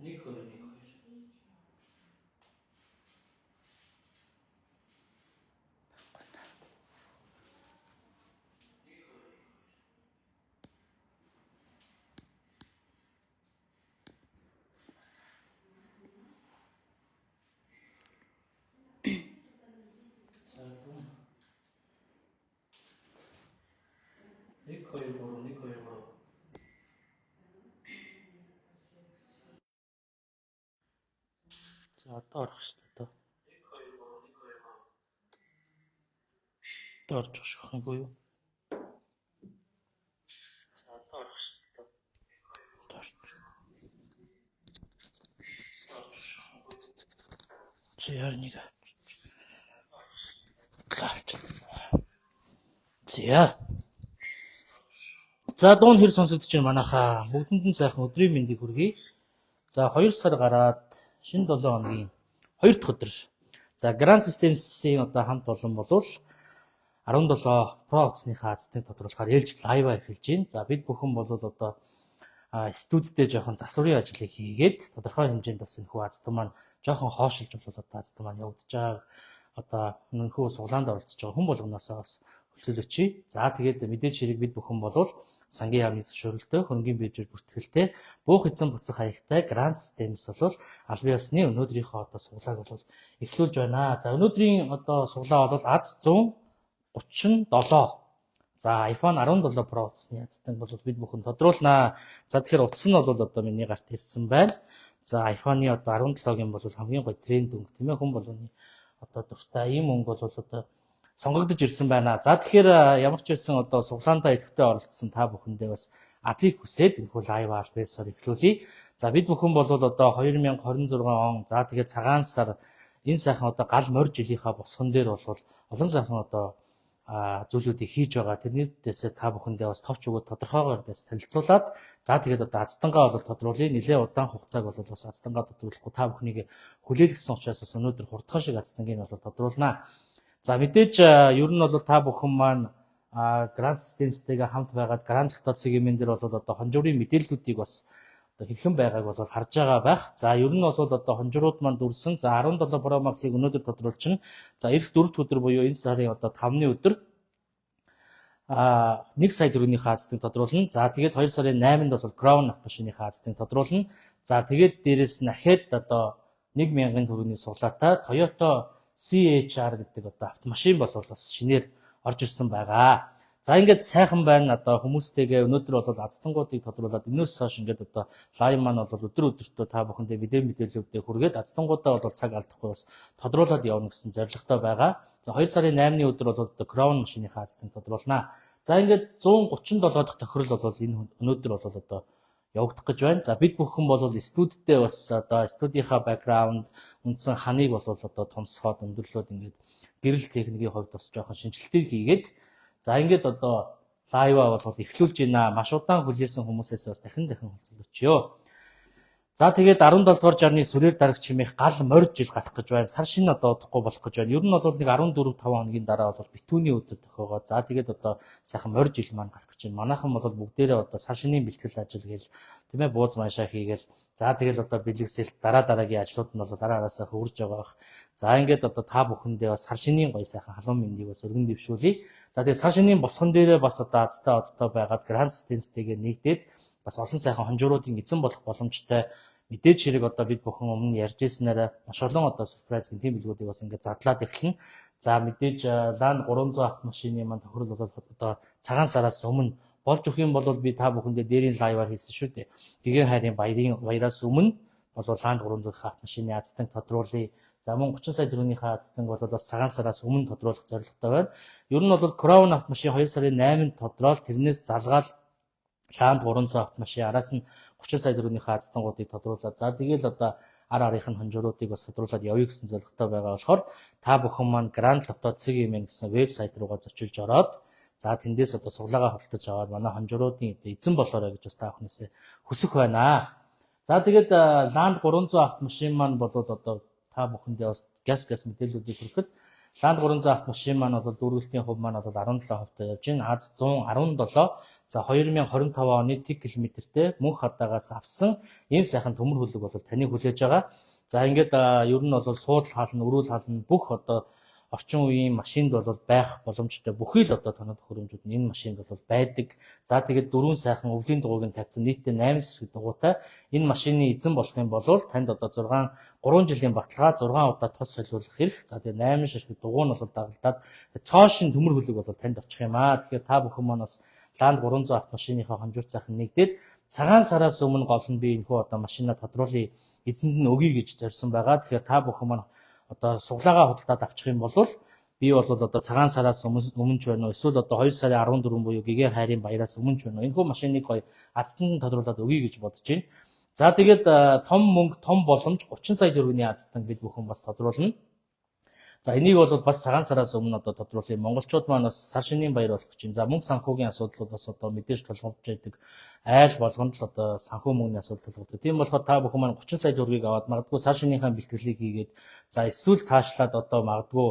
1 2 1 2. За, дүүн. 1 2 3 1 2 3. За, одоо орох хэрэгтэй доо. 1 2 3 1 2 3. Одоо орж байгаа юм юу? За, одоо орох хэрэгтэй доо. Одоо орж. За, нэг. За. За, дуун хэр сонсогдож байна манайхаа. Бүгдэнд нь сайхан өдрийн мэндийг хүргэе. За, 2 сар гараад шинэ 7 хоногийн 2 дахь өдөр. За, Grand Systems-ийн одоо хамт олон болвол 17 Pro утасныхаа азтыг тодруулахаар ээлжит live аа эхэлж байна. За, бид бүхэн бол одоо студидээ жоохон засварын ажлыг хийгээд тодорхой хэмжээнд бас энэ хүү азтан маань жоохон хоошилж бол одоо азтан маань явагдаж байгаа, одоо энэхүү суглаанд оролцож байгаа хүн болгоноосоо бас хүлцэл өчье. За, тэгээд мэдээж хэрэг бид бүхэн болвол сангийн яамны зөвшөөрөлтөй, хөрөнгийн биржээр бүртгэлтэй, буух эзэн буцах хаягтай Grand Systems бол албан ёсны өнөөдрийнхөө одоо суглааг бол эхлүүлж байна. За, өнөөдрийн одоо суглаа бол АЗ 137. За, iPhone 17 Pro утасны азтан бол бид бүхэн тодруулнаа. За, тэгэхээр утас нь бол одоо миний гарт ирсэн байна. За, iPhone-ы одоо 17-гийн бол хамгийн гоё тренд өнгө, тийм ээ, хүн болгоны одоо дуртай ийм өнгө бол одоо сонгогдож ирсэн байна. За, тэгэхээр ямар ч байсан одоо суглаандаа идэвхтэй оролцсон та бүхэндээ бас азыг хүсээд энэхүү live албан ёсоор эхлүүлье. За, бид бүхэн бол одоо 2026 он, за, тэгээд цагаан сар энэ сайхан одоо гал морь жилийнхаа босгон дээр бол олон сайхан одоо зүйлүүдийг хийж байгаа. Тэрнээсээ та бүхэндээ бас товч өгөөд тодорхойгоор бас танилцуулаад, за, тэгээд одоо азтангаа бол тодруулъя. Нилээ удаан хугацааг бол бас азтангаа тодруулахгүй та бүхнийг хүлээлгэсэн учраас бас өнөөдөр хурдхан шиг азтангийг бол тодруулнаа. За, мэдээж ер нь бол та бүхэн маань Grand Systems-тэйгээ хамт байгаад Grand Lotto сегмент дээр бол одоо хонжуурын мэдээллүүдийг бас одоо хэрхэн байгааг бол харж байгаа байх. За, ер нь бол одоо хонжрууд маань дүрсэн. За, 17 Pro Max-ыг өнөөдөр тодруулчихна. За, ирэх 4 өдөр буюу энэ сарын одоо 5-ны өдөр 1 сая төгрөгнийхээ азтыг тодруулна. За, тэгээд 2 сарын 8-нд бол Crown автомашиныхаа азтыг тодруулна. За, тэгээд дээрэс нь ахаад одоо 1000 төгрөгийн суглаатай Toyota CHR гэдэг одоо автомашин бол бас шинээр орж ирсэн байгаа. За, ингээд сайхан байна, одоо хүмүүстэйгээ өнөөдөр бол азтангуудыг тодруулаад энэс хойш ингээд одоо live маань бол өдөр өдөртөө та бүхэндээ мэдээллүүдээ хүргээд азтангуудаа бол цаг алдахгүй бас тодруулаад явна гэсэн зорилготой байгаа. За, 2 сарын 8-ны өдөр бол одоо Crown машиныхаа азтанг тодруулнаа. За, ингээд 137 дахь тохирол бол энэ өнөөдөр бол одоо явагдах гэж байна. За, бид бүхэн бол студидтэй бас одоо студийнхаа background үндсэн ханыг бол одоо томсгоод өндөрлөөд ингээд гэрэл техникийн хувьд бас жоохон шинжилтийг хийгээд, за, ингээд одоо live аа бол эхлүүлж байна. Маш удаан хүлээсэн хүмүүсээс бас дахин дахин хүлцэл өчье. За, тэгээд 17 дугаар жарны сүрээр дарагч хэмээх гал морь жил гарах гэж байна. Сар шинэ одоо удахгүй болох гэж байна. Ер нь бол нэг 14 5 хоногийн дараа бол битүүний өдөр тохиогоо. За, тэгээд одоо сайхан морь жил маань гарах гэж байна. Манайхан бол бүгдээрээ одоо сар шинийн бэлтгэл ажил гээл, тийм ээ, бууз маашаа хийгээл. За, тэгэл одоо бэлгэсэлт дараа дараагийн ажлууд нь бол дараа араасаа хөвөрж байгаа бах. За, ингээд одоо та бүхэндээ бас сар шинийн гоё сайхан халуун мэндийг бас өргөн дэвшүүлье. За, тэгээд сар шинийн босгон дээрээ бас одоо азтай одтой байгаад Grand Systems-тэйгээ нэгдээд бас олон сайхан хонжууруудын эзэн болох боломжтой. Мэдээж хэрэг одоо бид бүхэн өмнө ярьж ирснээр маш олон одоо surprise гэн тийм бэлгүүдийг бас ингээд задлаад эхэлнэ. За, мэдээж Land 300 автомашины маань тохирол бол одоо цагаан сараас өмнө болж өгөх юм бол би та бүхэндээ дээрийн live аар хийсэн шүү дээ. Гэгэн хайрын баярын баяраас өмнө бол Land 300 автомашины азтан тодруулъя. За, мөн 30 сая төгрөгнийхээ азтан бол бас цагаан сараас өмнө тодруулах зорилготой байна. Ер нь бол Crown автомашин 2 сарын 8-нд тодроол, тэрнээс залгаал Land 300 автомашин, араас нь 30 сая төгрөгнийхээ азтангуудыг тодруулаад, за, тэгэл одоо ар арын хонжууруудыг бас тодруулаад явъя гэсэн зорилготой байгаа болохоор та бүхэн маань Grand Lotto CMN гэсэн вебсайт руугаа зочилж ороод, за, тэндээс одоо суглаагаа худалдаж аваад манай хонжууруудын эзэн болоорой гэж бас та бүхнээсээ хүсэх байна. За, тэгээд Land 300 автомашин маань бол одоо та бүхэндээ бас газ газ мэдээллүүдийг хүргэхэд Land 300 автомашин маань бол дүүргэлтийн хувь маань бол 17% та явж байна. АЗ 117. За, 2025 оны тэг километртэй мөнх хадаагаас авсан ийм сайхан төмөр хөлөг бол таны хүлээж байгаа. За, ингээд ер нь бол суудал хаална, өрүүл хаална, бүх одоо орчин үеийн машинд бол байх боломжтой бүхий л одоо тоног төхөөрөмжүүд нь энэ машинд бол байдаг. За, тэгээд дөрвөн сайхан өвлийн дугуйг нь тавьсан, нийтдээ 8 зэрэг дугуйтай энэ машины эзэн болох юм бол танд одоо 6 3 жилийн баталгаа, 6 удаа тос солиулах эрх. За, тэгээд 8 ширхэг дугуй нь бол дагалдаад цоо шинэ төмөр хөлөг бол танд очих юм аа. Тэгэхээр та бүхэн маань бас Land 300 автомашиныхаа хонжуур сайхан нэгдээд цагаан сараас өмнө гол нь би энэхүү одоо машина тодруулъя, эзэнд нь өгье гэж зорьсон байгаа. Тэгэхээр та бүхэн маань одоо суглаагаа худалдаад авчих юм бол би бол одоо цагаан сараас өмнө ч байна уу, эсвэл одоо 2 сарын 14 буюу гэгээ хайрын баяраас өмнө ч байна уу, энэхүү машиныг гоё азтанд тодруулаад өгье гэж бодож байна. За, тэгээд том мөнгө, том боломж 30 сая төгрөгийн азтан бид бүхэн бас тодруулна. За, энийг бол бас цагаан сараас өмнө одоо тодруулъя. Монголчууд маань бас сар шинийн баяр болох гэж байна. За, мөнгө санхүүгийн асуудлууд бас одоо мэдээж тулгамдж байдаг. Айл болгонд л одоо санхүү мөнгөний асуудал тулгардаг. Тийм болохоор та бүхэн маань 30 сая төгрөгийг аваад магадгүй сар шинийнхаа бэлтгэлийг хийгээд, за, эсвэл цаашлаад одоо магадгүй,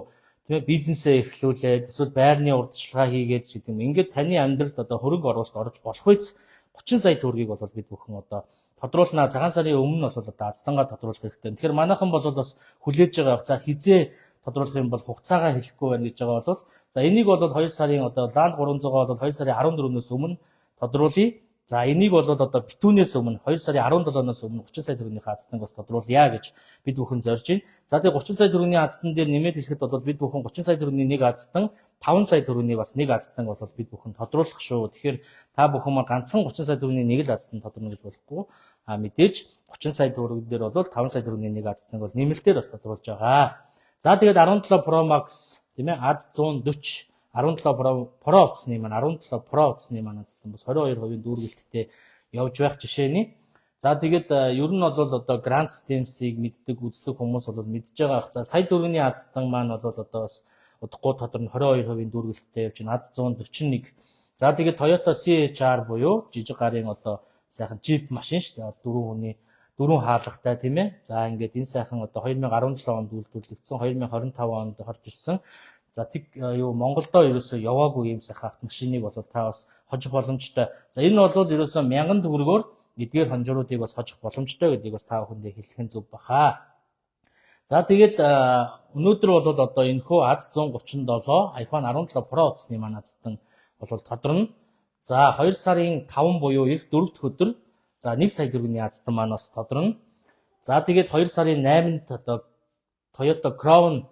тийм ээ, бизнесээ эхлүүлээд, эсвэл байрны урьдчилгаа хийгээд гэдэг юм. Ингээд таны амьдралд одоо хөрөнгө оруулалт орж болох үз 30 сая төгрөгийг бол бид бүхэн одоо тодруулнаа. Цагаан сарын өмнө бол одоо азтангаа тодруулах хэрэгтэй. Тэгэхээр манайхан бол бас хүлээж байгаа. За, хэзээ тодруулах юм бол хугацаагаа хэлэхгүй байна гэж байгаа бол, за, энийг бол 2 сарын одоо Land 300-аа бол 2 сарын 14-өөс өмнө тодруулъя. За, энийг бол одоо битүүнээс өмнө, 2 сарын 17-оос өмнө 30 сая төгрөгийн азтанг бас тодруулъя гэж бид бүхэн зорж байна. За, тэгээ 30 сая төгрөгийн азтан дээр нэмээд хэлэхэд бол бид бүхэн 30 сая төгрөгийн нэг азтан, 5 сая төгрөгийн бас нэг азтан бол бид бүхэн тодруулах шүү. Тэгэхээр та бүхэн маань ганцхан 30 сая төгрөгийн нэг л азтан тодорно гэж болохгүй. А мэдээж 30 сая төгрөг дээр бол 5 сая төгрөгийн нэг азтанг бол нэмэлтээр бас тодруулж байгаа. За, тэгээд 17 Pro Max, тийм ээ, AZ 140, 17 Pro утасны маань, 17 Pro утасны маань азтан бас 22% дүүргэлттэй явж байх жишээний. За, тэгээд ер нь бол одоо Grand Systems-ийг мэддэг, үзлэг хүмүүс бол мэдж байгаа ах. За, сая төгрөгийн азтан маань бол одоо бас удахгүй тодорно, 22% дүүргэлттэй явж байна. AZ 141. За, тэгээд Toyota CHR буюу жижиг гарын одоо сайхан Jeep машин шүү дээ. Дөрвөн хүний, дөрвөн хаалгатай, тийм ээ. За, ингээд энэ сайхан одоо 2017 онд үйлдвэрлэгдсэн, 2025 онд орж ирсэн. За, тэг юу Монголдоо ерөөсөө яваагүй ийм сайхан автомашиныг бол та бас хожих боломжтой. За, энэ бол ерөөсөө 1000 төгрөгөөр эдгээр хонжууруудыг бас хожих боломжтой гэдгийг бас та бүхэндээ хэлэх нь зөв баха. За, тэгээд өнөөдөр бол одоо энэхүү AZ 137 iPhone 17 Pro утасны маань азтан бол тодорно. За, 2 сарын 5 буюу эх 4 дахь өдөр, за, 1 сая төгрөгийн азтан маань бас тодорно. За, тэгээд 2 сарын 8-нд одоо Toyota Crown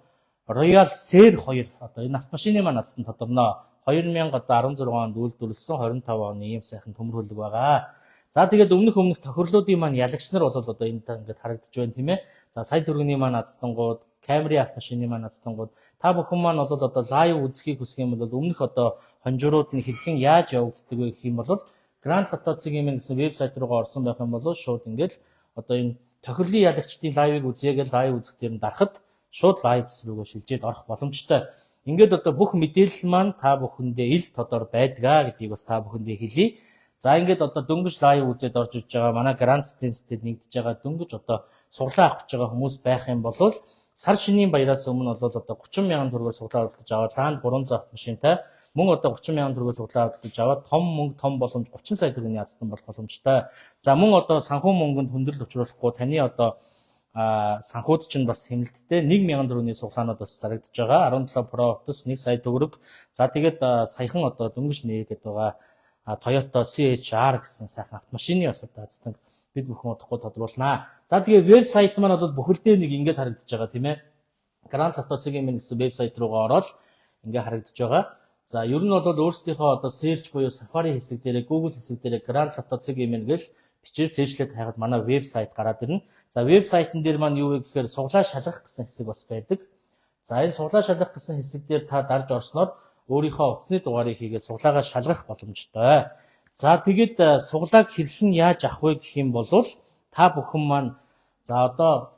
Royal SR2 одоо энэ автомашины маань азтан тодорно. 2016 онд үйлдвэрлэсэн, 25 оны ийм сайхан төмөр хөлөг байгаа. За, тэгээд өмнөх тохирлуудын маань ялагч нар бол одоо энд ингээд харагдаж байна, тийм ээ. За, сая төгрөгийн маань азтангууд, Camry автомашины маань азтангууд, та бүхэн маань бол одоо live үзэхийг хүсэх юм бол өмнөх одоо хонжуурууд нь хэрхэн яаж явагддаг вэ гэх юм бол Grand Lotto цэг mn гэсэн вебсайт руугаа орсон байх юм бол шууд ингээд одоо энэ тохирлын ялагчдын live-ыг үзье гэж live үзэх дээр нь дарахад шууд live хэсэг рүүгээ шилжээд орох боломжтой. Ингээд одоо бүх мэдээлэл маань та бүхэндээ ил тодор байдгаа гэдгийг бас та бүхэндээ хэлье. За, ингээд одоо дөнгөж live үзээд орж ирж байгаа, манай Grand Systems-тэй нэгдэж байгаа, дөнгөж одоо суглаа авах гэж байгаа хүмүүс байх юм бол сар шинийн баяраас өмнө бол одоо 30 мянган төгрөгөөр суглаа худалдаж аваад Land 300 автомашинтай, мөн одоо 30 мянган төгрөгөөр суглаа худалдаж аваад том мөнгө, том боломж 30 сая төгрөгийн азтан болох боломжтой. За, мөн одоо санхүү мөнгөнд хүндрэл учруулахгүй таны одоо санхүүд чинь бас хэмнэлттэй 1000 төгрөгийн суглаанууд бас зарагдаж байгаа. 17 Pro утас 1 сая төгрөг. За, тэгээд саяхан одоо дөнгөж нээгээд байгаа Toyota CHR гэсэн сайхан автомашины бас одоо азтанг бид бүхэн удахгүй тодруулнаа. За, тэгээ вебсайт маань бол бүхэлдээ нэг ингэж харагдаж байгаа, тийм ээ. Grand Lotto цэг mn гэсэн вебсайт руугаа ороод ингээ харагдаж байгаа. За, ер нь бол өөрсдийнхөө одоо search буюу Safari хэсэг дээрээ, Google хэсэг дээрээ Grand Lotto цэг mn гэл бичээд search лээд хайхад манай вебсайт гараад ирнэ. За, вебсайтн дээр маань юу вэ гэхээр суглаа шалгах гэсэн хэсэг бас байдаг. За, энэ суглаа шалгах гэсэн хэсэг дээр та дарж орсноор өөрийнхөө утасны дугаарыг хийгээд суглаагаа шалгах боломжтой. За, тэгээд суглааг хэрхэн яаж авах вэ гэх юм бол та бүхэн маань, за, одоо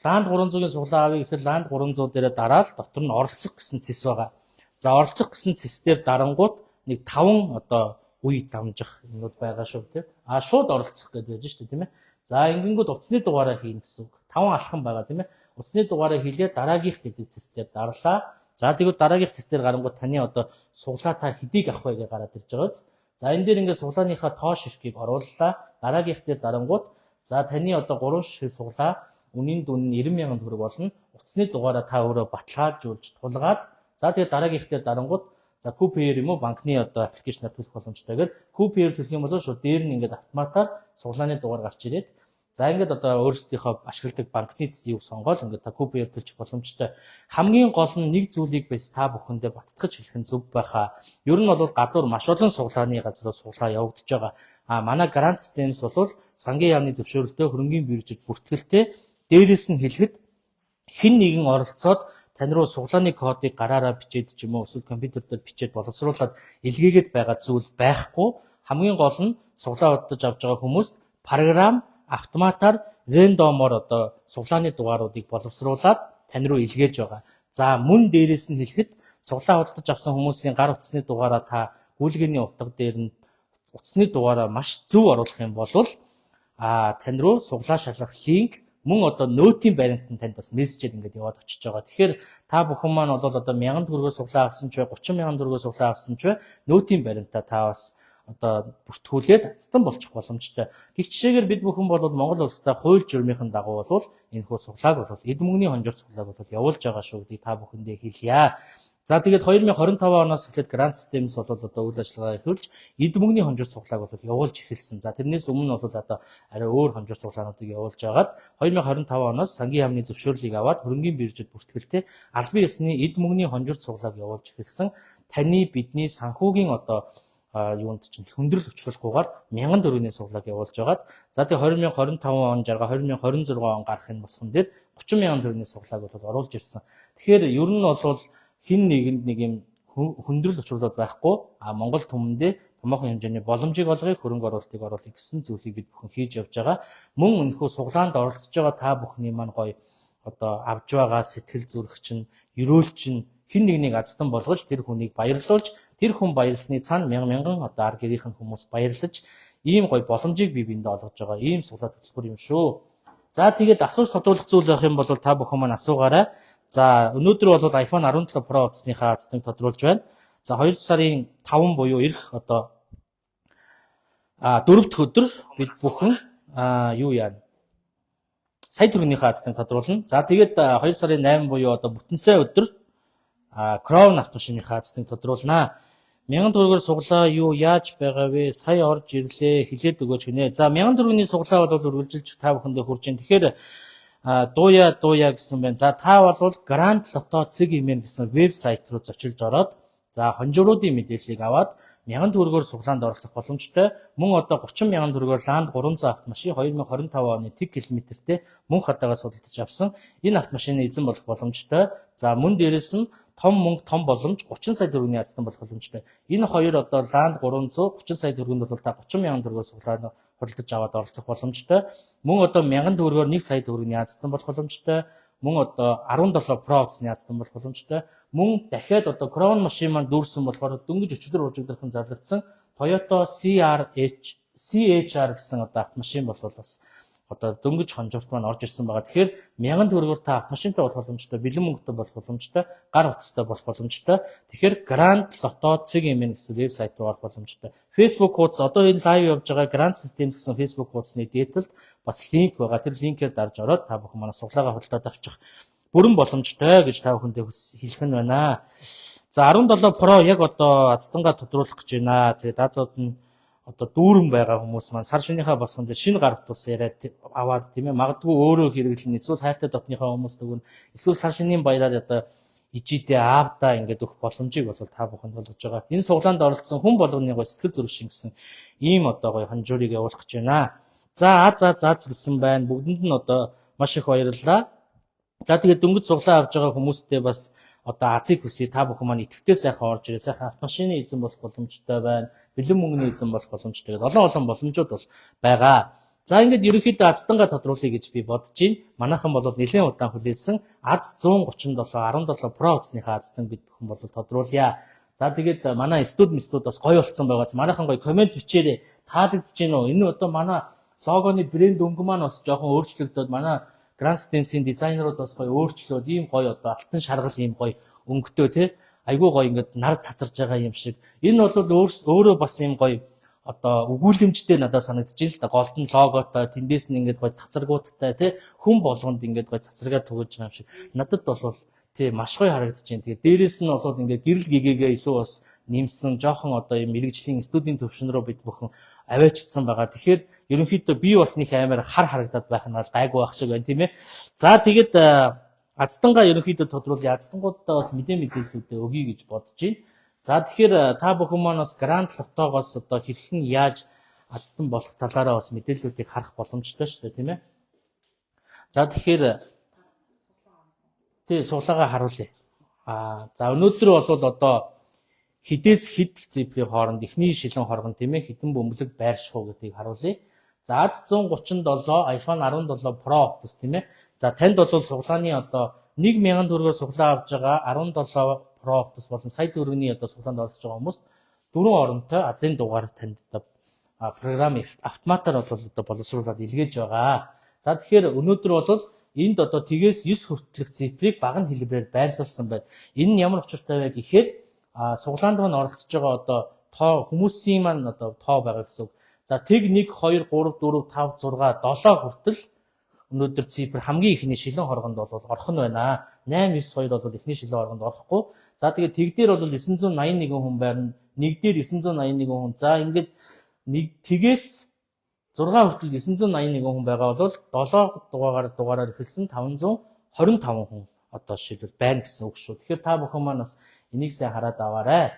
Land 300-ийн суглаа авъя гэхээр Land 300 дээрээ дараал дотор нь оролцох гэсэн цэс байгаа. За, оролцох гэсэн цэс дээр дарангууд нэг таван одоо үе дамжих юмнууд байгаа шүү, тийм. А шууд оролцох гэдээ байж шүү дээ, тийм ээ. За, ингэнгүүт утасны дугаараа хийнэ гэсэн үг. Таван алхам байгаа, тийм ээ. Утасны дугаараа хийлээ, дараагийнх гэдэг цэс дээр дарлаа. За, тэгвэл дараагийнх цэс дээр гарангууд таны одоо суглаа та хэдийг авах вэ гэж гараад ирж байгаа биз. За, энэ дээр ингээд суглааныхаа тоо ширхгийг орууллаа. Дараагийнх дээр дарангууд за таны одоо 3 ширхэг суглаа үнийн дүн нь 90 мянган төгрөг болно. Утасны дугаараа та өөрөө баталгаажуулж тулгаад, за тэгээд дараагийнх дээр дарангууд за QPR юм уу, банкны одоо application аар төлөх боломжтой гэдэг. QPR төлөх юм бол шууд дээр нь ингээд автоматар суглааны дугаар гарч ирээд, за ингээд одоо өөрсдийнхөө ашигладаг банкны юг сонгоол ингээд та QPR төлчих боломжтой. Хамгийн гол нь нэг зүйлийг бас та бүхэндээ баттгаж хэлэх нь зөв байхаа. Ер нь бол гадуур маш олон суглааны газруу суглаа явагдаж байгаа. А манай Grand Systems бол сангийн яамны зөвшөөрөлтөй, хөрөнгийн биржид бүртгэлтэй. Дээрээс нь хэлэхэд хэн нэгэн оролцоод тань руу суглааны кодыг гараараа бичээд ч юм уу, эсвэл компьютер дээр бичээд боловсруулад илгээгээд байгаа зүйл байхгүй. Хамгийн гол нь суглаа худалдаж авч байгаа хүмүүст програм автоматар random оор одоо суглааны дугааруудыг боловсруулад тань руу илгээж байгаа. За, мөн дээрээс нь хэлэхэд суглаа худалдаж авсан хүмүүсийн гар утасны дугаараа та гүйлгээний утга дээр нь утасны дугаараа маш зөв оруулах юм бол тань руу суглаа шалгах link мөн одоо нөтийн баримт нь танд бас мессежээр ингээд яваад очиж байгаа. Тэгэхээр та бүхэн маань бол одоо 1000 төгрөгөөр суглаа авсан ч бай, 30 мянган төгрөгөөр суглаа авсан ч бай, нөтийн баримтаа та бас одоо бүртгүүлээд азтан болчих боломжтой. Гэх жишээгээр бид бүхэн бол Монгол улстай хууль журмын дагуу бол энэхүү суглааг бол эд мөнгөний хонжоор суглааг бол явуулж байгаа шүү гэдгийг та бүхэндээ хэлье. За, тэгээд 2025 оноос эхлээд Grand Systems бол одоо үйл ажиллагаа эхлүүлж эд мөнгөний хонжуур суглааг бол явуулж эхэлсэн. За, тэрнээс өмнө бол одоо арай өөр хонжуур суглаануудыг явуулж байгаад 2025 оноос сангийн яамны зөвшөөрлийг аваад хөрөнгийн биржид бүртгэлтэй албан ёсны эд мөнгөний хонжуур суглааг явуулж эхэлсэн. Таны, бидний санхүүгийн одоо юунд чинь хүндрэл учруулахгүйгээр 1000 төгрөгийн суглааг явуулж байгаад, за тэгээ 2025 он жаргаа 2026 он гарах энэ босгон дээр 30 мянган төгрөгийн суглааг бол оруулж ирсэн. Тэгэхээр ер нь бол хэн нэгэнд нэг юм хүндрэл учруулаад байхгүй, а Монгол түмэндээ томоохон хэмжээний боломжийг олгоё, хөрөнгө оруулалтыг оруулъя гэсэн зүйлийг бид бүхэн хийж явж байгаа. Мөн энэхүү суглаанд оролцож байгаа та бүхний маань гоё одоо авж байгаа сэтгэл зүрх чинь, ерөөл чинь хэн нэгнийг азтан болгож, тэр хүнийг баярлуулж, тэр хүн баярлсны цаана мянган мянган одоо ар гэрийнх нь хүмүүс баярлаж, ийм гоё боломжийг бие биендээ олгож байгаа ийм суглаа хөтөлбөр юм шүү. За, тэгээд асууж тодруулах зүйл байх юм бол та бүхэн маань асуугаарай. За, өнөөдөр бол iPhone 17 Pro утасныхаа азтанг тодруулж байна. За, 2 сарын 5 буюу ирэх одоо 4 дахь өдөр бид бүхэн юу яана? Сая төгрөгнийхээ азтанг тодруулна. За, тэгээд 2 сарын 8 буюу одоо бүтэн сайн өдөр Crown автомашиныхаа азтанг тодруулнаа. 1000 төгрөгөөр суглаа юу яаж байгаа вэ? Сая орж ирлээ, хэлээд өгөөч гинэ. За, 1000 төгрөгийн суглаа бол үргэлжилж та бүхэндээ хүрч байна. Тэгэхээр дууя дууя гэсэн байна. За, та бол Grand Lotto цэг mn гэсэн вебсайт руу зочилж ороод, за хонжууруудын мэдээллийг аваад 1000 төгрөгөөр суглаанд оролцох боломжтой. Мөн одоо 30 мянган төгрөгөөр Land 300 автомашин 2025 оны тэг километртэй мөнх хадаагаас худалдаж авсан. Энэ автомашины эзэн болох боломжтой. За, мөн дээрээс нь том мөнгө, том боломж, 30 сая төгрөгийн азтан болох боломжтой. Энэ хоёр одоо Land 300 30 сая төгрөгөнд бол та 30 мянган төгрөгөөр суглаа худалдаж аваад оролцох боломжтой. Мөн одоо 1000 төгрөгөөр 1 сая төгрөгийн азтан болох боломжтой. Мөн одоо 17 Pro утасны азтан болох боломжтой. Мөн дахиад одоо Crown машин маань дүүрсэн болохоор дөнгөж өчигдөр уржигдархан зарлагдсан Toyota CRH CHR гэсэн одоо автомашин бол бас одоо дөнгөж хонжуурт маань орж ирсэн байгаа. Тэгэхээр 1000 төгрөгөөр та автомашинтай болох боломжтой, бэлэн мөнгөтэй болох боломжтой, гар утастай болох боломжтой. Тэгэхээр Grand Lotto цэг mn гэсэн вебсайт руу орох боломжтой. Facebook хуудас, одоо энэ live явж байгаа Grand Systems гэсэн Facebook хуудасны дээд талд бас link байгаа. Тэр link ээр дарж ороод та бүхэн манай суглаагаа худалдаад авчих бүрэн боломжтой гэж та бүхэндээ хэлэх нь байна. За, 17 Pro яг одоо азтангаа тодруулах гэж байна. Тэгээд азууд нь одоо дүүрэн байгаа хүмүүс маань сар шинийхээ босгон дээр шинэ гар утас яриад аваад, тийм ээ, магадгүй өөрөө хэрэглэн, эсвэл хайртай дотныхоо хүмүүс өгнө, эсвэл сар шинийн баяраар одоо ижидээ аавдаа ингээд өгөх боломжийг бол та бүхэнд болгож байгаа. Энэ суглаанд оролцсон хүн болгоны гой сэтгэл зүрх шингэсэн ийм одоо гоё хонжуурыг явуулах гэж байна. За, аз аз аз гэсэн байна. Бүгдэнд нь одоо маш их баярлалаа. За, тэгээд дөнгөж суглаа авж байгаа хүмүүстээ бас одоо азыг хүсье. Та бүхэн маань идэвхтэй сайхан орж ирээ. Сайхан автомашины эзэн болох боломжтой байна. Бэлэн мөнгөний эзэн болох боломжтой гэдэг олон олон боломжууд бол байгаа. За, ингээд ерөнхийдөө азтангаа тодруулъя гэж би бодож байна. Манайхан бол нэлээд удаан хүлээсэн аз 137 17 Pro утасныхаа азтан бид бүхэн бол тодруулъя. За, тэгээд манай студ мстуд бас гоё болцсон байгаас манайхан гоё comment бичээрэй. Таалагдж гин үү? Энэ одоо манай логоны брэнд өнгө маань бас жоохон өөрчлөгдөд, манай Grand Systems-ийн дизайнерууд бас гоё өөрчлөөд, ийм гоё одоо алтан шаргал ийм гоё өнгөтэй, тий. Айгүй гоё ингээд нар цацарж байгаа юм шиг. Энэ бол өөрөө бас юм гоё одоо өгүүлэмжтэй надад санагдаж байна л да. Голдон логотой, тэндээс нь ингээд гоё цацрагуудтай тий хүн болгонд ингээд гоё цацрагаа түгэж байгаа юм шиг. Надад бол тий маш гоё харагдаж байна. Тэгээ дээрэс нь бол ингээд гэрэл гэгээгээ илүү бас нэмсэн жоохон одоо юм мэрэгжлийн студийн төвшин рүү бид бүхэн аваачсан байгаа. Тэгэхээр ерөнхийдөө би бас нэг амар хар харагдаад байх нь бол гайгүй байх шиг байна, тийм ээ. За, тэгээд аздангаа ерөнхийдөө тодруулъя. Аздангуудаа бас мэдээллүүдээ өгье гэж бодож байна. За, тэгэхээр та бүхэн маань бас Гранд Лотогоос одоо хэрхэн яаж аздан болох талаараа бас мэдээллүүдийг харах боломжтой шүү дээ, тийм ээ. За, тэгэхээр тий суглаагаа харуулъя. За, өнөөдөр бол одоо хэдээс хэд цифрийн хооронд эхний шилэн хоргон, тийм ээ, хэдэн бөмбөлөг байрших уу гэдгийг харуулъя. За, Az 137 iPhone 17 Pro утас, тийм ээ. За, танд бол суглааны одоо 1000 төгрөгөөр суглаа авч байгаа 17 Pro утас болон сая төгрөгийн одоо суглаанд оролцож байгаа хүмүүст дөрвөн оронтой азын дугаар танд одоо програм автоматар бол одоо боловсруулад илгээж байгаа. За, тэгэхээр өнөөдөр бол энд одоо тэгээс 9 хүртэлх цифрийг бага хэлбэрээр байрлуулсан байна. Энэ нь ямар учиртай вэ гэхээр суглаанд маань оролцож байгаа одоо тоо хүмүүсийн маань одоо тоо байгаа гэсэн үг. За, тэг 1 2 3 4 5 6 7 хүртэл өнөөдөр цифр хамгийн ихний шилэн хоргонд бол орох нь байна. 8 9 2 бол эхний шилэн хоргонд орохгүй. За, тэгээд тэг дээр бол 981 хүн байрна. Нэг дээр 981 хүн. За, ингээд нэг тэгээс 6 хүртэл 981 хүн байгаа бол 7 дугаараар эхэлсэн 525 хүн одоо жишээлбэл байна гэсэн үг шүү. Тэгэхээр та бүхэн маань бас энийг сайн хараад аваарай.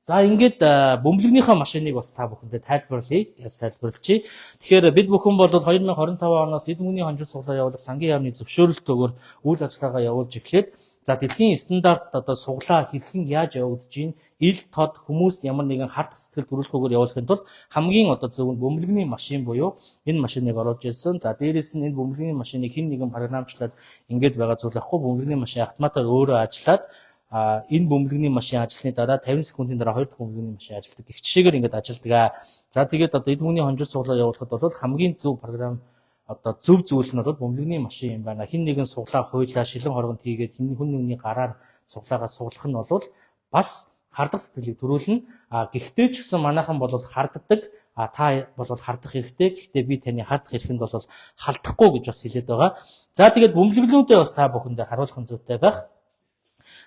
За, ингээд бөмбөлгөнийхөө машиныг бас та бүхэндээ тайлбарлая. Яаж тайлбарлчихъя. Тэгэхээр бид бүхэн бол 2025 оноос эд мөнгөний хонжил суглаа явуулах сангийн яамны зөвшөөрөлтөөр үйл ажиллагаа явуулж эхлээд, за, дэлхийн стандарт одоо суглаа хэрхэн яаж явагдаж байна, ил тод хүмүүст ямар нэгэн хардах сэтгэл төрүүлэхгүйгээр явуулахын тулд хамгийн одоо зөв нь бөмбөлгөний машин буюу энэ машиныг оруулж ирсэн. За, дээрэс нь энэ бөмбөлгөний машиныг хэн нэгэн програмчлаад ингээд байгаа зүйл байхгүй. Бөмбөлгөний машин автоматар өөрөө ажиллаад, энэ бөмбөлгөний машин ажилласны дараа 50 секундын дараа хоёр дахь бөмбөлгөний машин ажилладаг. Гэх жишээгээр ингээд ажилладаг. За, тэгээд одоо эд мөнгөний хонжил суглаа явуулахад бол хамгийн зөв програм, одоо зөв зүйл нь бол бөмбөлгөний машин юм байна. Хэн нэгэн суглаа хуйлаа шилэн хоргонд хийгээд хэн хүн нэгний гараар суглаагаа суглах нь бол бас хардах сэтгэлийг төрүүлнэ. Гэхдээ ч гэсэн манайхан бол харддаг. Та бол хардах хэрэгтэй. Гэхдээ би таны хардах эрхэнд бол халдахгүй гэж бас хэлээд байгаа. За, тэгээд бөмбөлгөлүүдээ бас та бүхэндээ харуулах нь зүйтэй байх.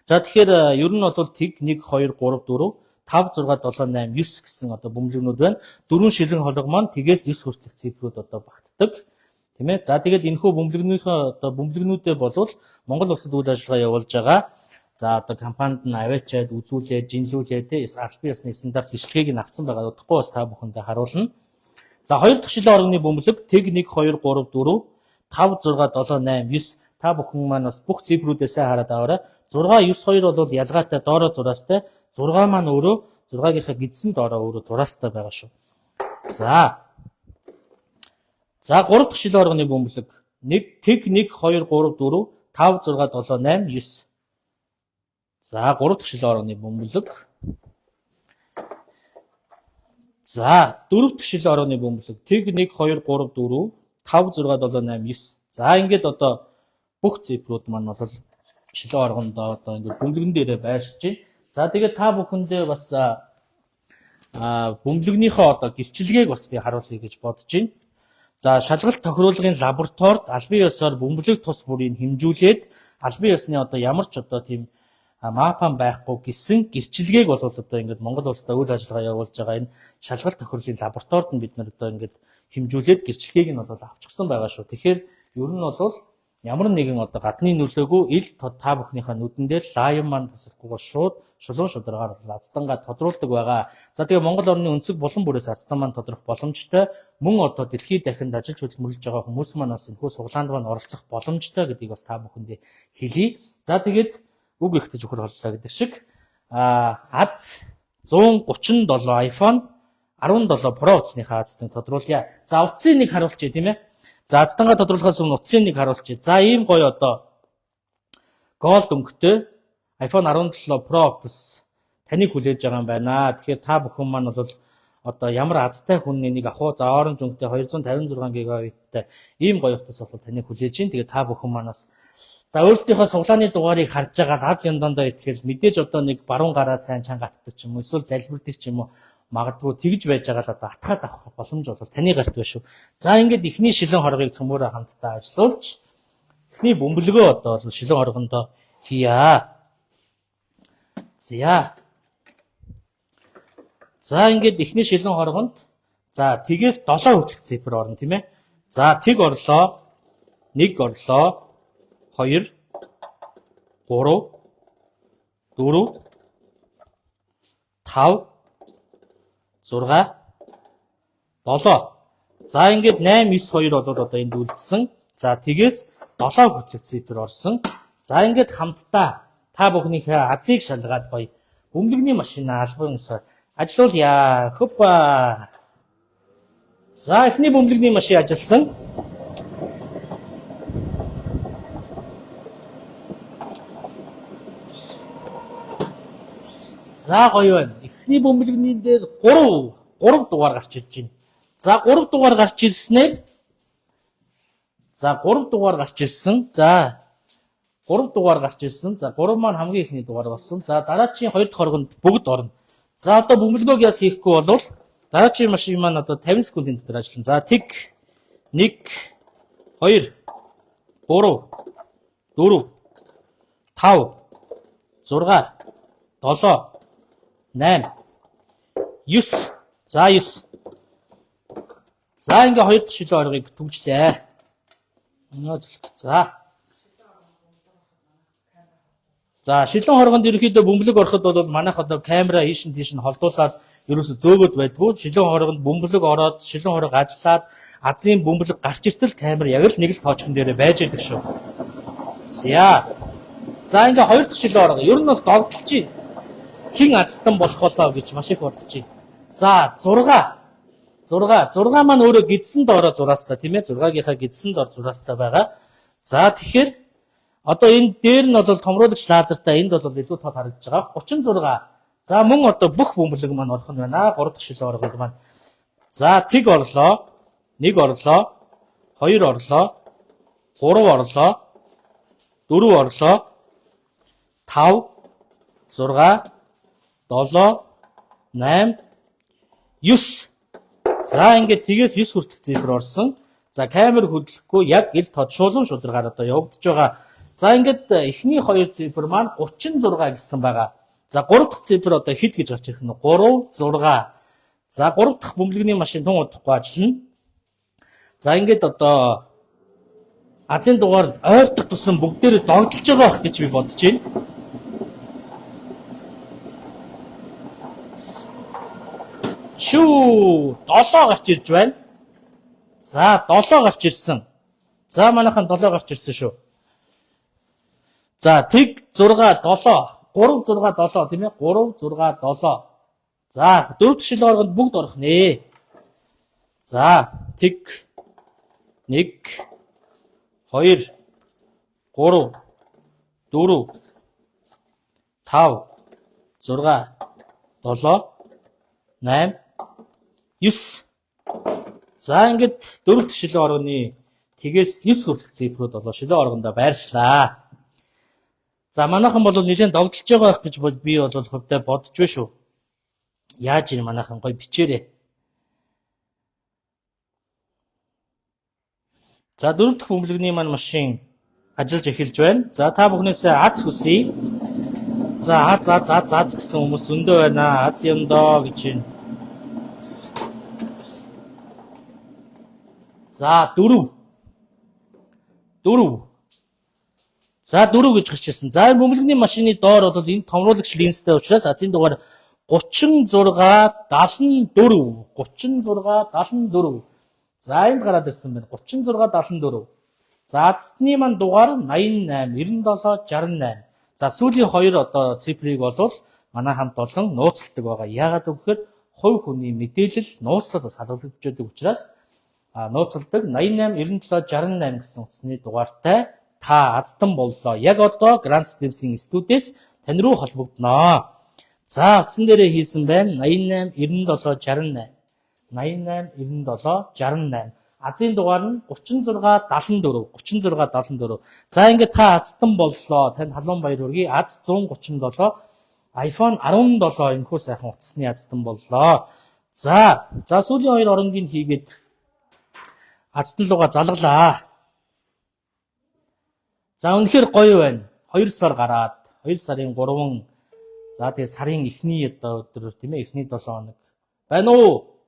За, тэгэхээр ер нь бол тэг 1 2 3 4 5 6 7 8 9 гэсэн одоо бөмбөлгнүүд байна. Дөрвөн шилэн холго маань тэгээс 9 хүртэлх цифрүүд одоо багтдаг. Тийм ээ. За, тэгээд энэхүү бөмбөлгөнийхөө одоо бөмбөлгнүүдээ болвол Монгол улсад үйл ажиллагаа явуулж байгаа. За, одоо компанид нь аваачаад үзүүлээд, жинлүүлээд те албан ёсны стандарт гэрчлэгийг нь авсан байгаа. Удахгүй бас та бүхэндээ харуулна. За, хоёр дахь шилэн хоргоны бөмбөлөг тэг 1 2 3 4 5 6 7 8 9. Та бүхэн маань бас бүх цифрүүдээ сайн хараад аваарай. 6 9 2 бол ялгаатай доороо зураастай. 6 маань өөрөө 6-гийнхаа гэдсэн доороо өөрөө зураастай байгаа шүү. За. За, 3 дахь шилэн хоргоны бөмбөлөг 1 тэг 1 2 3 4 5 6 7 8 9. За, 3 дахь шилэн хоргоны бөмбөлөг. За, 4 дахь шилэн хоргоны бөмбөлөг тэг 1 2 3 4 5 6 7 8 9. За, ингээд одоо бүх цифрүүд маань бол шилэн хоргондоо одоо ингээд бөмбөлгөн дээрээ байршиж байна. За, тэгээд та бүхэндээ бас бөмбөлгөнийхөө одоо гэрчилгээг бас би харуулъя гэж бодож байна. За, шалгалт тохируулгын лабораторид албан ёсоор бөмбөлөг тус бүрийг хэмжүүлээд албан ёсны одоо ямар ч одоо тийм маапан байхгүй гэсэн гэрчилгээг бол одоо ингээд Монгол улсад үйл ажиллагаа явуулж байгаа энэ шалгалт тохируулгын лабораторид нь бид нар одоо ингээд хэмжүүлээд гэрчилгээг нь бол авчихсан байгаа шүү. Тэгэхээр ер нь бол ямар нэгэн одоо гадны нөлөөгөө ил та бүхнийхээ нүдэн дээр лайван маань тасалхгүйгээр шууд шулуун шударгаар аздангаа тодруулдаг байгаа. За, тэгээ Монгол орны өнцөг булан бүрээс аздан маань тодрох боломжтой. Мөн одоо дэлхийд дахинд ажиллаж хөдөлмөрлөж байгаа хүмүүс маань бас энэхүү суглаанд маань оролцох боломжтой гэдгийг бас та бүхэндээ хэлье. За, тэгээд үг ихтэж өгөр боллоо гэдэг шиг аз 137 iPhone 17 Pro утасныхаа азданг тодруулъя. За, утсын нэг харуулчих, тийм ээ. За, аздангаа тодруулахаас өмнө утсын нэг харуулчих. За, ийм гоё одоо gold өнгөтэй iPhone 17 Pro утас таныг хүлээж байгаа юм байна. Тэгэхээр та бүхэн маань бол одоо ямар азтай хүн энийг авах уу? За, orange өнгөтэй 256 ГБ-тай ийм гоё утас бол таныг хүлээж байна. Тэгээд та бүхэн маань бас За, өөрсдийнхөө суглааны дугаарыг харж байгаа аз яндандаа итгэл мэдээж одоо нэг баруун гараа сайн чанга атдаг ч юм уу, эсвэл залбирдаг ч юм уу, магадгүй тэгж байж байгаа л одоо атгаад авах боломж бол таны гарт байна шүү. За, ингээд эхний шилэн хоргыг цөмөөрөө хамтдаа ажилуулж эхний бөмбөлгөө одоо бол шилэн хоргондоо хийя. За. За, ингээд эхний шилэн хоргонд за тэгээс 7 хүртэлх цифр орно, тийм ээ. За, тэг орлоо, 1 орлоо, 2, 3, 4, 5, 6, 7. За, ингээд 8, 9, 2 болоод одоо энд үлдсэн. За, тэгээс 7 хүртэлх цифр орсон. За, ингээд хамтдаа та бүхнийхээ азыг шалгаад гоё бөмбөлөгний машин албан ёсоор ажилуулъя. Хопа. За, эхний бөмбөлөгний машин ажилласан. За, гоё байна. Эхний бөмбөлөгний дээр 3 дугаар гарч ирж байна. За, 3 дугаар гарч ирснээр, за, 3 дугаар гарч ирсэн. За, 3 дугаар гарч ирсэн. За, 3 маань хамгийн эхний дугаар болсон. За, дараачийн 2 дахь хоргонд бүгд орно. За, одоо бөмбөлгөөг яс хийхгүй болвол дараачийн машин маань одоо 50 секундын дотор ажиллана. За, тэг 1 2 3 4 5 6 7 8 9. За, 9. За, ингээ хоёр дахь шилэн оргыг түгжлээ. За. За, шилэн хоргонд ерөнхийдөө бөмбөлөг ороход бол манайх одоо камера ийш нь тийш нь холдуулаад ерөөсө зөөгөөд байдгүй. Шилэн хоргонд бөмбөлөг ороод, шилэн хорго ажиллаад, азийн бөмбөлөг гарч иртэл камер яг л нэг л тоочхон дээрээ байж байдаг шүү. За. За, ингээ хоёр дахь шилэн хорго. Ер нь бол догдолж байна. Хэн азтан болох болоо гэж маш их бодож байна. За, 6. 6. 6 маань өөрөө гидсэн доороо зураастай, тийм ээ. 6-гийнхаа гидсэн доор зураастай байгаа. За, тэгэхээр одоо энэ дээр нь бол томруулагч лазертай, энд бол илүү тод харагдаж байгаа. 36. За, мөн одоо бүх бөмбөлөг маань орох нь байна. 3 дахь шилэн оргод маань. За, тэг орлоо, 1 орлоо, 2 орлоо, 3 орлоо, 4 орлоо, 5, 6, 7, 8, 9. За, ингээд тэгээс 9 хүртэлх цифр орсон. За, камер хөдлөхгүй яг ил тод шуулан шударгаар одоо явагдаж байгаа. За, ингээд эхний хоёр цифр маань 36 гэсэн байгаа. За, 3 дахь цифр одоо хэд гэж гарч ирэх нь? 3 6. За, 3 дахь бөмбөлгөний машин тун удахгүй ажиллана. За, ингээд одоо азийн дугаар ойртох тусам бүгдээрээ догдолж байгаа байх гэж би бодож байна. Шүү, 7 гарч ирж байна. За, 7 гарч ирсэн. За, манайхан 7 гарч ирсэн шүү. За, тэг 6 7 3 6 7, тийм ээ, 3 6 7. За, дөрөв дэх шил оргонд бүгд орох нэ. За, тэг 1 2 3 4 5 6 7 8 9. За, ингээд дөрөв дэх шилэн оргоны тэгээс 9 хүртэлх цифрүүд болоо шилэн оргондоо байршлаа. За, манайхан бол нэлээд догдолж байгаа байх гэж би бол хувьдаа бодож байна шүү. Яаж юм, манайхан гоё бичээрэй. За, дөрөв дэх бөмбөлгөний маань машин ажиллаж эхэлж байна. За, та бүхнээс аз хүсье. За, аз аз аз аз гэсэн хүмүүс зөндөө байна. Аз ёндоо гэж байна. За, дөрөв. Дөрөв. За, дөрөв гэж гарч ирсэн. За, энэ бөмбөлгөний машины доор бол энэ томруулагч линзтэй учраас азийн дугаар 36 74 36 74. За, энд гараад ирсэн байна. 36 74. За, азтны маань дугаар 88 97 68. За, сүүлийн хоёр одоо цифрыг бол манай хамт олон нууцладаг байгаа. Яагаад гэвэл хувь хүний мэдээлэл нууцлал бас хадгалагдаж байдаг учраас нууцладаг. 88 97 68 гэсэн утасны дугаартай та азтан боллоо. Яг одоо Grand Steps-ийн студиэс тань руу холбогдноо. За, утсан дээрээ хийсэн байна. 88 97 68 88 97 68. Азийн дугаар нь 36 74 36 74. За ингээд та азтан боллоо. Танд халуун баяр хүргэе. Аз 137 iPhone 17 энэхүү сайхан утасны азтан боллоо. За, за сүүлийн хоёр оронгийг хийгээд азтан лугаа залгалаа. За үнэхээр гоё байна. 2 сар гараад 2 сарын 3, за тэгээ сарын эхний одоо өдөр тийм ээ, эхний 7 хоног. Байна уу?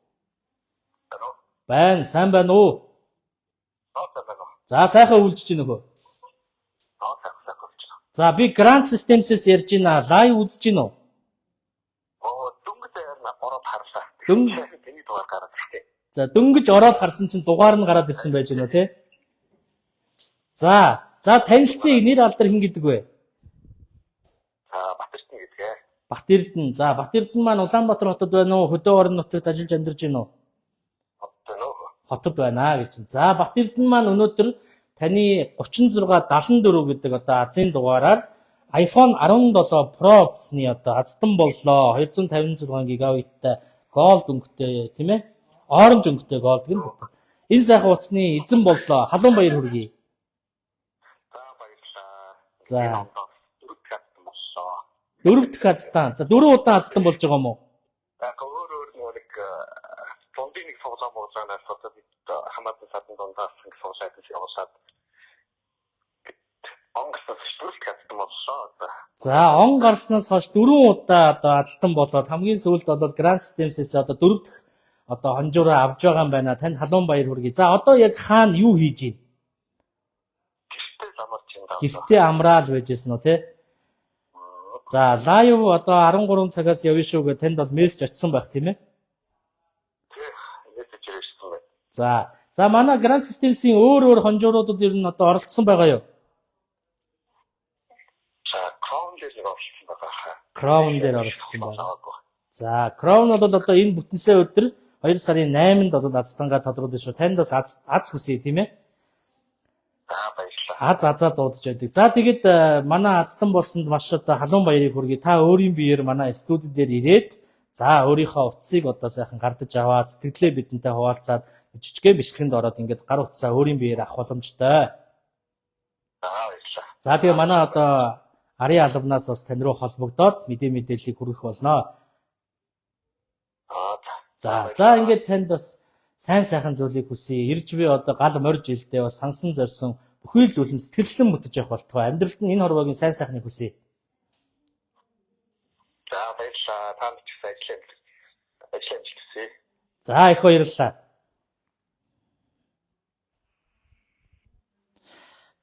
Байна, сайн байна уу? За сайхан үлжиж байна нөхөө. За би Grand Systems-с ярьж байна. Live үзэж байна уу? Оо, дөнгөж ярина ороод харлаа. Тэний дугаар гараад ирсэн. За дөнгөж ороод харсан чинь дугаар нь гараад ирсэн байж байна тий. За, за танилцъя, нэр алдар хэн гэдэг вэ? За Батэрдэн гэдэг. Батэрдэн. За Батэрдэн маань Улаанбаатар хотод байна уу? Хөдөө орон нутагт ажиллаж амьдарч байна уу? Хотод байна уу? Хотод байна гэж. За Батэрдэн маань өнөөдөр таны 36 74 гэдэг одоо азийн дугаараар iPhone 17 Pro гэсний одоо азтан боллоо. 256 ГБ-тай gold өнгөтэй тийм ээ? Orange өнгөтэй gold гэнэ. Энэ сайхан утасны эзэн боллоо. Халуун баяр хүргэе. За баярлалаа. За. Дөрөв дэх азтан боллоо. Дөрөв дэх азтан. За дөрөв удаан азтан болж байгаа юм уу? Яг өөр өөр нэг дундын нэг суглаа мууглаанаас одоо бид хамаатан садан дундаас нэг суглаад явуулаад он гарснаас дөрөв дэх азтан боллоо. За он гарснаас хойш дөрвөн удаа одоо азтан болоод хамгийн сүүлд бол Grand Systems-ээс одоо дөрөв дэх одоо хонжуураа авж байгаа юм байна. Танд халуун баяр хүргэе. За одоо яг хаана юу хийж байна? Гэртээ замарч байна. Гэртээ амраал байж байсан уу те? За live одоо 13 цагаас явна шүү гэ танд бол мессеж очсон байх тийм ээ? Тий, мессеж ирсэн байна. За. За манай Grand Systems-ийн өөр өөр хонжууруудад ер нь одоо оролцсон байгаа юу? За Crown дээр нэг оролцсон байгаа. Crown дээр оролцсон байна. За Crown бол одоо энэ бүтэнсээ өдөр 2 сарын 8-нд бол азтангаа тодруулна шүү. Танд бас аз аз хүсье тийм ээ? За баярлалаа. Аз азаа дуудаж байдаг. За тэгэд манай азтан болсонд маш одоо халуун баярыг хүргэе. Та өөрийн биеэр манай студи дээр ирээд за өөрийнхөө утсыг одоо сайхан гардаж аваад сэтгэлээ бидэнтэй хуваалцаад жижигхэн бичлэгэнд ороод ингээд гар утсаа өөрийн биеэр авах боломжтой. За баярлалаа. За тэгээ манай одоо арын албанаас бас тань руу холбогдоод мэдээллийг хүргэх болно. За за ингээд танд бас сайн сайхан зүйлийг хүсье. Ирж би одоо гал морж илдээ бас сансан зорьсон бүхий л зүйл нь сэтгэлчлэн бүтэж явах болтугай. Амьдралд нь энэ хорвоогийн сайн сайхныг хүсье. За баярлалаа. Та нар ч гэсэн ажил амжилт хүсье. За их баярлалаа.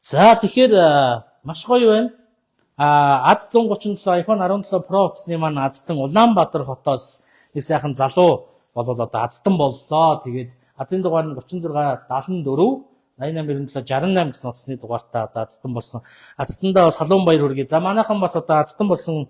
За тэгэхээр маш гоё байна. А АЗ 137 iPhone 17 Pro утасны маань азтан Улаанбаатар хотоос нэг сайхан залуу болоод одоо азтан боллоо. Тэгээд азын дугаар нь 36 74 88 97 68 гэсэн утасны дугаартаа одоо азтан болсон. Азтандаа бас халуун баяр хүргэе. За манайхан бас одоо азтан болсон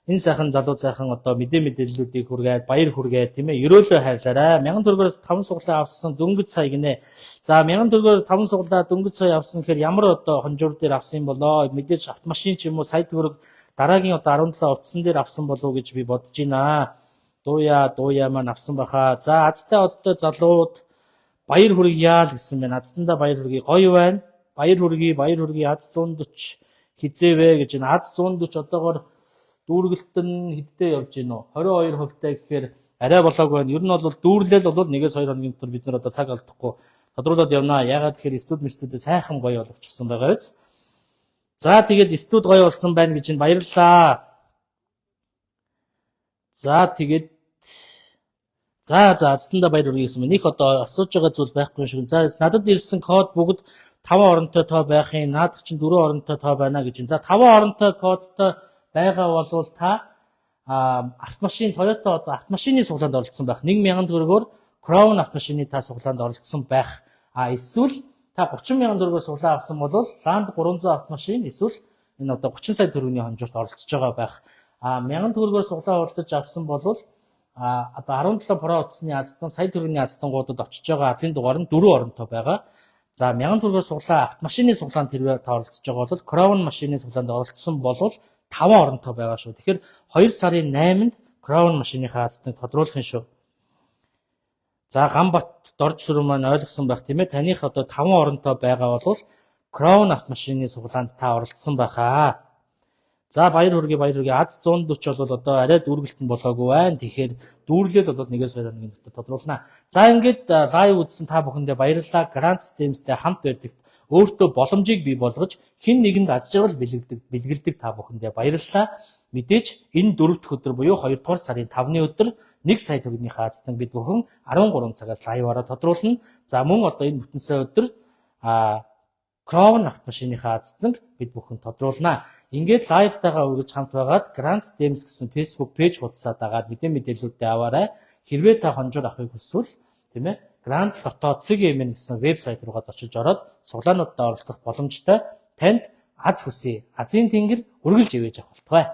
энэ сайхан залуу сайхан одоо мэдээллүүдийг хүргээд баяр хүргээд тийм ээ ерөөлөө хайрлаарай. 1000 төгрөгөөр 5 суглаа авсан дөнгөж сая гинэ. За 1000 төгрөгөөр 5 суглаа дөнгөж сая авсан гэхээр ямар одоо хонжуур дээр авсан юм болоо? Мэдээж автомашин ч юм уу сая төгрөг дараагийн одоо 17 утсан дээр авсан болов уу гэж би бодож байна. Дууя маань авсан баха. За азтай одтой залууд баяр хүргье л гэсэн байна. Азтандаа баяр хүргэе. Гоё байна. Баяр хүргэе, баяр хүргэе. Аз 140 хизээвэ гэж байна. Аз 140 одоогоор дүүргэлт нь хэдтэй явж гин үү? 22% тай гэхээр арай болоогүй байна. Ер нь бол дүүрлэл бол 1-2 хоногийн дотор бид нар одоо цаг алдахгүй тодруулаад явнаа. Ягаад гэхээр студ мстүүдээ сайхан гоё болгочихсон байгаа биз. За тэгээд студ гоё болсон байна гэж энэ баярлалаа. За тэгээд за азтандаа баяр хүргэе гэсэн мэн. Их одоо асууж байгаа зүйл байхгүй юм шиг. За надад ирсэн код бүгд 5 оронтой тоо байх юм. Наадах чинь 4 оронтой тоо байна гэж. За 5 оронтой кодтой байгаа болвол та автомашин Toyota одоо автомашины суглаанд оролцсон байх. 1000 төгрөгөөр Crown автомашины та суглаанд оролцсон байх. А эсвэл та 30,000 төгрөгөөр суглаа авсан бол Land 300 автомашин эсвэл энэ одоо 30 сая төгрөгийн хонжоорт оролцож байгаа байх. А 1000 төгрөгөөр суглаа худалдаж авсан бол одоо 17 Pro утасны азтан сая төгрөгийн азтангуудад очиж байгаа азын дугаар нь 4 оронтой байгаа. За 1000 төгрөгөөр суглаа автомашины суглаанд хэрвээ та оролцож байгаа бол Crown машины суглаанд оролцсон бол 5 оронтой байгаа шүү. Тэгэхээр 2 сарын 8-нд Crown машиныхаа азтанг тодруулах юм шүү. За, Ганбат Дорж сүрэн маань ойлгосон байх, тийм ээ. Таных одоо 5 оронтой байгаа бол Crown автомашины сугалаанд та оролцсон байхаа. За, баяр хүргэе, баяр хүргэе. Аз 140 бол одоо арай дүүргэлт нь болоогүй байна. Тэгэхээр дүүрлэл бол 1-2 хоногийн дотор тодруулна. За, ингээд live үзсэн та бүхэндээ баярлалаа. Grand Systems-тэй хамт байдагт, өөртөө боломжийг бий болгож хэн нэгэнд аз жаргал бэлгэлдэг та бүхэндээ баярлалаа. Мэдээж энэ дөрөв дэх өдөр буюу 2 дугаар сарын 5-ны өдөр 1 сая төгрөгийн азтан бид бүхэн 13 цагаас live аараа тодруулна. За, мөн одоо энэ бүтэн сайн өдөр Crown автомашиныхаа азтанг бид бүхэн тодруулнаа. Ингээд live тайгаа үргэлж хамт байгаад Grand Systems гэсэн Facebook page хуудасаа дагаад мэдээллүүдээ аваарай. Хэрвээ та хонжуур авахыг хүсвэл, тийм ээ, Grand Lotto CGMN гэсэн вебсайт руугаа зочилж ороод сугалаануудад оролцох боломжтой. Танд аз хүсье. Азийн тэнгэр үргэлж ивээж авах болтугай.